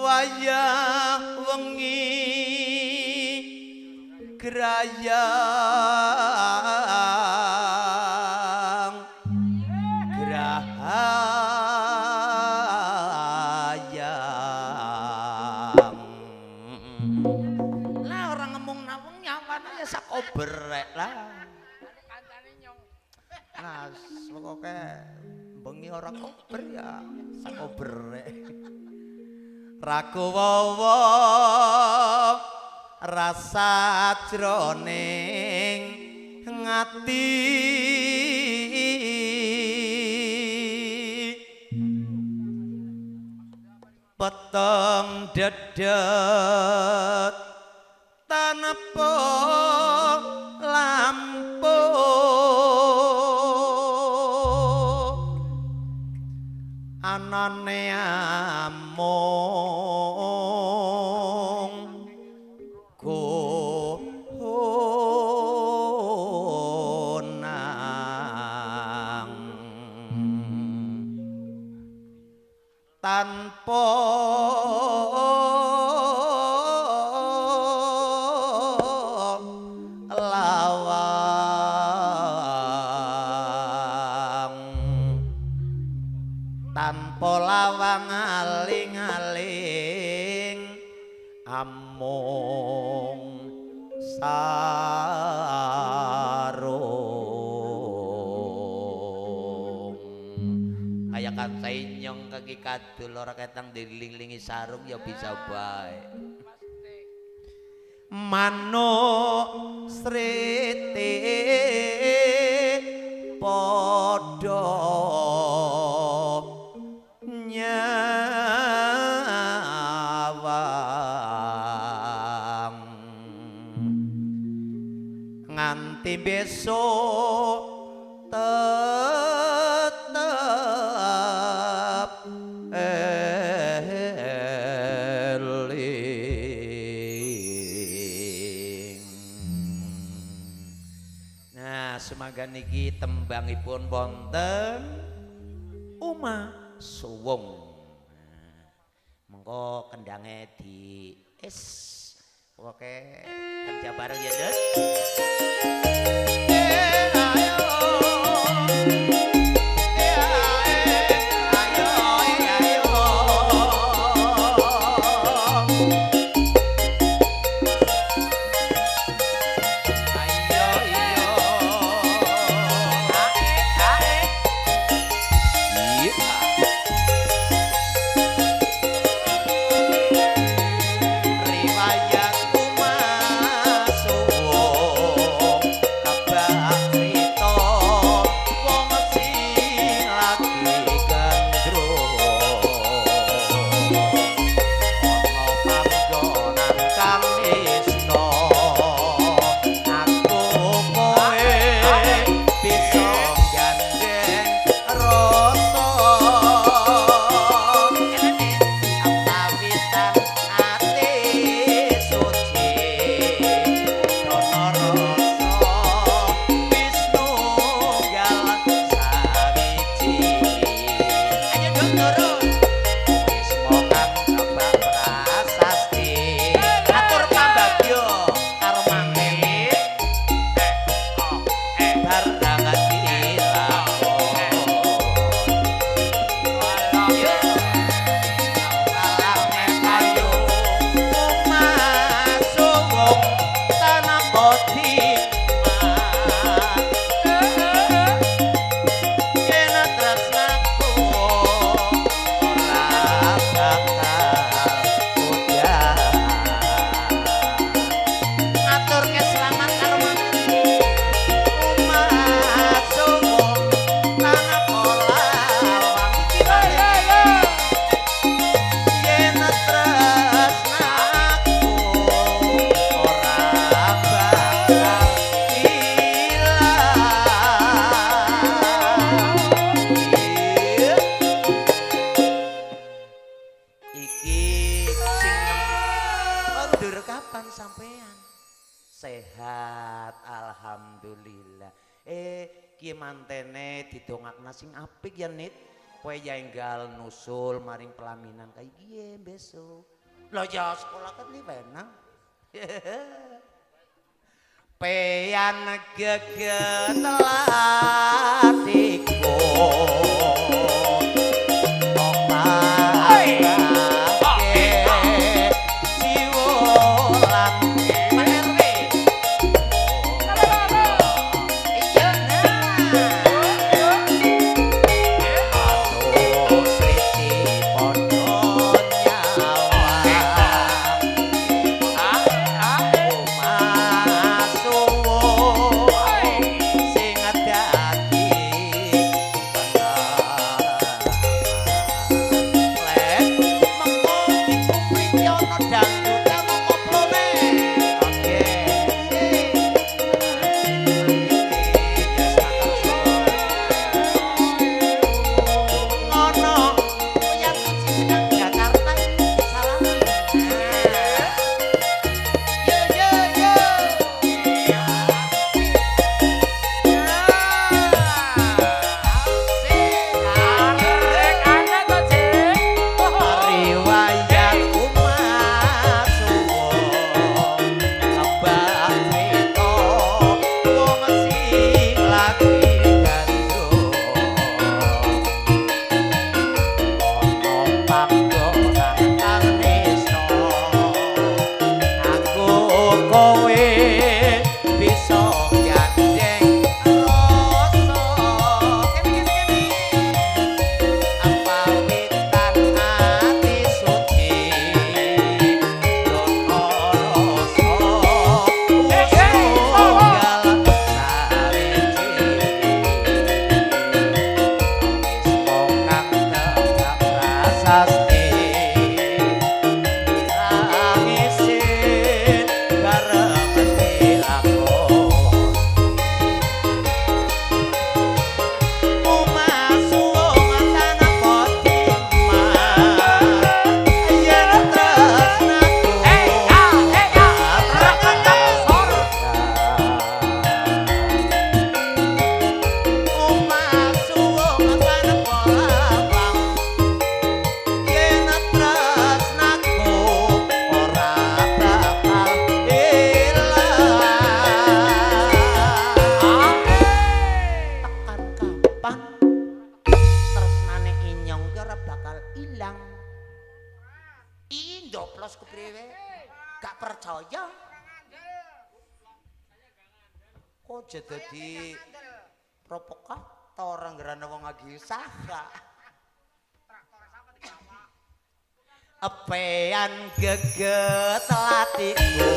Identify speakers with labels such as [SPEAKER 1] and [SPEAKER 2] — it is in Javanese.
[SPEAKER 1] Wayah wengi grayang grahayang lah orang ngemung naweng nyawana ya sakobrek lah. Nah, pokoke bengi ora kober ya sakobrek. Rakuwawa rasa jroning ngati peteng dedet tanpa lampu anane amung konang tanpa lawang tanpa lawang aling-aling amung sarung kaya kancai nyong kaki kadul ora ketang diling-lingi sarung ya bisa bae. Manuk sriti padha nyawang nganti besok tetep eling. Nah, sumangga niki tembangipun wonten Omah Suwung. Mengko kendange di es. Oke, kerja bareng ya, Dut. Ayo. Ayo, ayo. Ayo, iyo. Iya. Riwayat Omah Suwung kabak crita wong sing lagi gandrung ana panggonan kang isna aku kowe bisa gandeng rasa kawitan ati suci ana rasa Wisnu gal sawiji. Ayo dong turun Wisma kang kabak prasasti atur pambagyo karo mantene barang dilakon. Yo ayo Omah Suwung tanpa dimat yen tresnaku ora bakal udan. Aturke selamat karo mantene Omah Suwung tanpa lawang iki maneh yen tresnaku ora bakal ilang. Iki sing kondur kapan sampean? Sehat, alhamdulillah. Kiye mantene didongakna sing apik ya Nit. Kowe ya enggal nusul maring pelaminan kaya kiye besok. Lah ya sekolah kan li wenang. Pean geget latiku. Jadi provokator anggerane wong lagi usaha. Epean geget latiku.